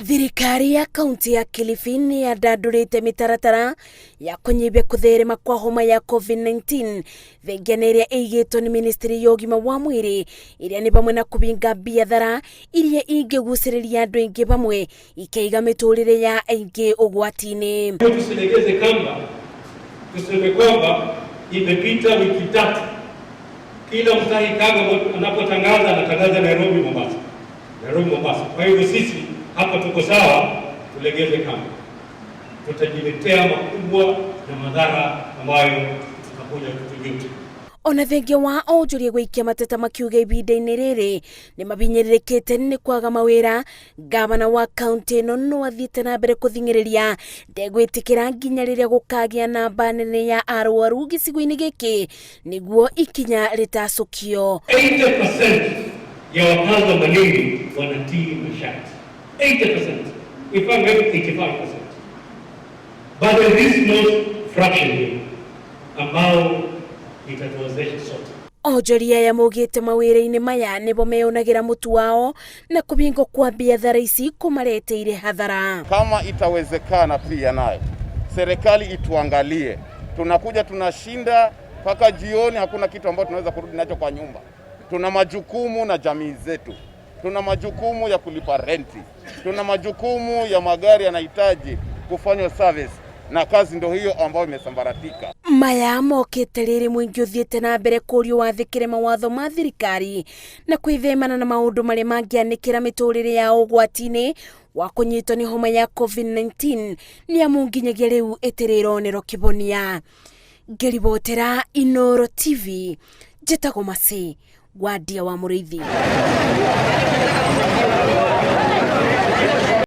Thirikari ya kaunti ya Kilifi nĩ yandandũrĩte mĩtaratara ya kũnyihia kũtherema kwa homa ya COVID-19 thengia na ĩrĩa ĩigĩtwo nĩ ministry ya ũgima wa mwĩrĩ, ĩrĩa nĩ hamwe na kũbinga biathara iria ingĩgucĩrĩria andũ aingĩ bamwe ikaiga mĩtũrĩre ya aingĩ ũgwati-inĩ. Tusilegeze kamba, tuseme kwamba imepita wiki 3, kila Mutahi Kagwe anapotangaza anatangaza Nairobi, Mombasa, Nairobi, Mombasa. Kwa hivyo sisi hapa tuko sawa, tulegeze kamba, tutajiletea makubwa na madhara ambayo tutakuja kutujuta. Ona thengia wa onjoria gũikia mateta makiuga ihinda-inĩ rĩrĩ nĩ mabinyĩrĩrĩkĩte nĩ kwaga mawĩra, gavana wa kaunti ĩno no athiĩte na mbere kũthing'ĩrĩria ndegwĩtĩkĩra nginya rĩrĩa gũkagĩa namba nene ya arwaru gĩcigo-inĩ gĩkĩ nĩguo ikinya rĩtacũkio. 80% ya wakazi wa Malindi wanatii masharti. 80%. In fact, maybe 85%. But there is small fraction here ambao itatuwezesha sote. Onjoria aya maugĩte mawĩra-inĩ maya nĩbo meyonagĩra mũtu wao na kũbingwo kwa biathara ici kũmareteire hathara. Kama itawezekana pia nayo serikali ituangalie, tunakuja tunashinda mpaka jioni, hakuna kitu ambacho tunaweza kurudi nacho kwa nyumba. Tuna majukumu na jamii zetu, tuna majukumu ya kulipa renti, tuna majukumu ya magari yanahitaji kufanywa service, na kazi ndo hiyo ambayo imesambaratika. Maya mokĩte rĩrĩ mũingĩ ũthiĩte na mbere kũrio wathĩkĩre mawatho ma thirikari na kwĩthemana na maũndũ marĩa mangĩanĩkĩra mĩtũrĩre yao ũgwati-inĩ wa kũnyitwo nĩ homa ya COVID-19 nĩ amu nginyagia rĩu ĩtĩrĩ ĩronerwo kĩbonia. Ngĩribotera Inooro TV, njĩtagwo Macĩ Wandia wa Mũrĩithi.